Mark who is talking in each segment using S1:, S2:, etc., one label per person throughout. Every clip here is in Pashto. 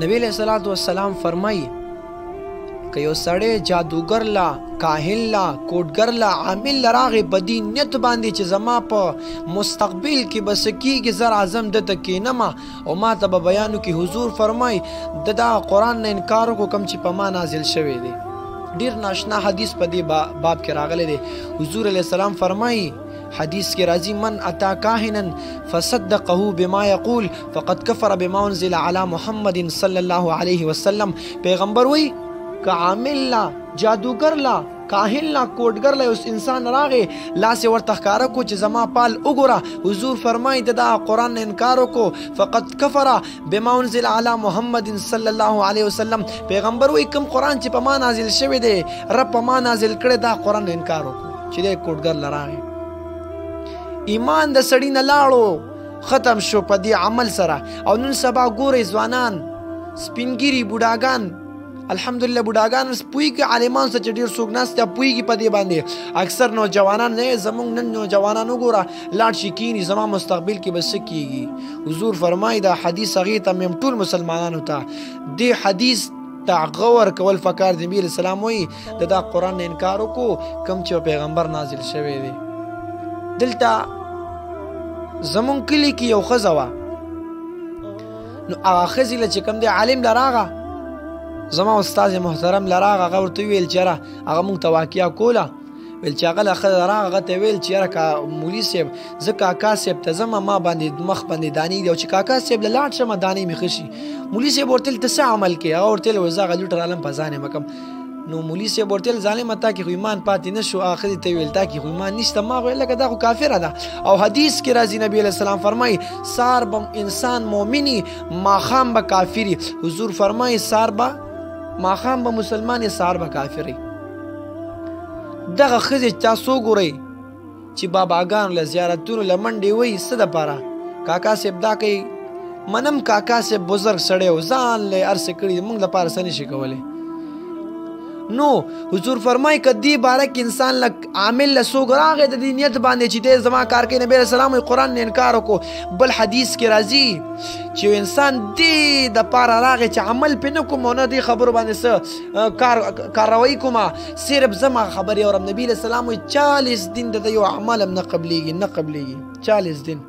S1: نبی علیہ الصلوۃ والسلام فرمایي که یو سړی جادوګر لا، کاهن لا، کوټګر لا، عامل لا راغی په دې نیت باندې چې زما په مستقبل کې به څه کېږي، زه راځم ده ته کښېنم او ما ته به بیان وکړي. حضور فرمایي د دغه قرآن نه انکار وکړو کوم چې په ما نازل شوی دی. ډېر ناشنا حدیث په دې باب کې راغلی دی. حضور علیه السلام فرمایي، حدیث کې راځي، من اتا کاهنا فصدقه بما يقول فقد كفر بما انزل على محمد صلى الله عليه وسلم. پیغمبر وایي که عامل لا، جادوګر لا، کاهن لا، کوټګر لا اوس انسان راغی، لاس یې ورته ښکاره کو چې زما پال وګوره، حضور فرمایي د دغه قرآن نه انکار وکړو، فقد کفر بما انزل علی محمد صلی الله علیه وسلم. پیغمبر وایي کوم قرآن چې په ما نازل شوی دی، رب په ما نازل کړی، دا قرآن نه انکار وکړو چې دی کوټګر له راغی. ایمان د سړي نه لاړو، ختم شو په دې عمل سره. او نن سبا ګورئ ځوانان، سپینګیري، بوډاګان، الحمدلله بوډاګان اوس پوهېږي، عالمان څه چې ډېر څوک ناست دی پوهېږي په دې باندې. اکثر نوجوانان نه، زموږ نن نوجوانان وګوره لاړ شي کښېني، زما مستقبل کې به څه کېږي. حضور فرمایي دا حدیث هغې ته مې ټول مسلمانانو ته دې حدیث ته غور کول فکار دی. نبي علیه السلام وایي د دا قرآن نه انکار وکړو کوم چې پیغمبر نازل شوی دی. دلته زمونږ کلي کې یو ښځه وه، نو هغه ښځې له چې کوم دی عالم له راغه، زما استاد محترم له راغه، هغه ورته وویل چې یاره هغه مونږ ته واقعه کوله، ویل چې هغه له ښځه راغه، هغه ته ویل چې یاره مولوي صاحب زه کاکا صاحب ته ځم، ما باندې مخ باندې دانې دي، او چې کاکا صاحب له لاړ شم دانې مې ښه شي. مولوي صاحب ورته ویل ته څه عمل کوې؟ هغه ورته ویل زه هغه لوټه رالم په ځان یې مه کوم. نو مولوي صاحب ورته ویل ظالمه تا کې خو ایمان پاتې نه شو. هغه ښځې ته ویل تا کې خو ایمان نشته. ما ویل لکه دا خو کافره ده. او حدیث کې راځي نبی علیه السلام فرمایي سار به انسان مؤمني، ماښام به کافري. حضور فرمایي سار به ماښام به مسلمان، سار به کافري. دغه ښځې چې تاسو وګورئ چې باباګانو له زیارتونو له منډې وایي څه دپاره کاکا صاحب دا کوي، منم کاکا صاحب بزرګ سړی و، ځان له یې هر څه کړي، موږ لپاره څه نشي کولی. نو حضور فرمایي که دې باره کې انسان له عامل له څوک راغی د دې نیت باندې چې دی زما کار کوي، نبي علیه السلام یې قرآن نه انکار وکړو. بل حدیث کې راځي چې یو انسان دې دپاره راغی چې عمل پرې نه کوم او نه دې خبرو باندې څه کارروایي کوم، صرف زما خبرې اورم، نبي علیه السلام وایي 40 دن د ده یو عمل هم نه قبلېږي، نه قبلېږي 40 دن.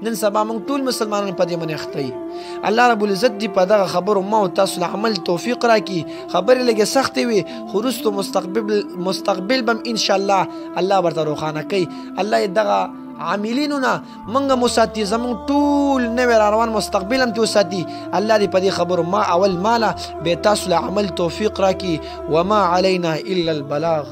S1: نن سبا موږ ټول مسلمانان په دې باندې اخته یو. الله رب العزت دې په دغه خبرو ما او تاسو له عمل توفیق راکړي. خبرې لږې سختې وي خو وروسته مستقبل به هم انشاءالله الله ورته روښانه کوي. الله یې دغه عاملینو نه موږ هم وساتي، زموږ ټول نوی را روان مستقبل هم ترې وساتي. الله دې په دې خبرو ما اول ماله بیا تاسو له عمل توفیق راکړي. وما علینا الا البلاغ.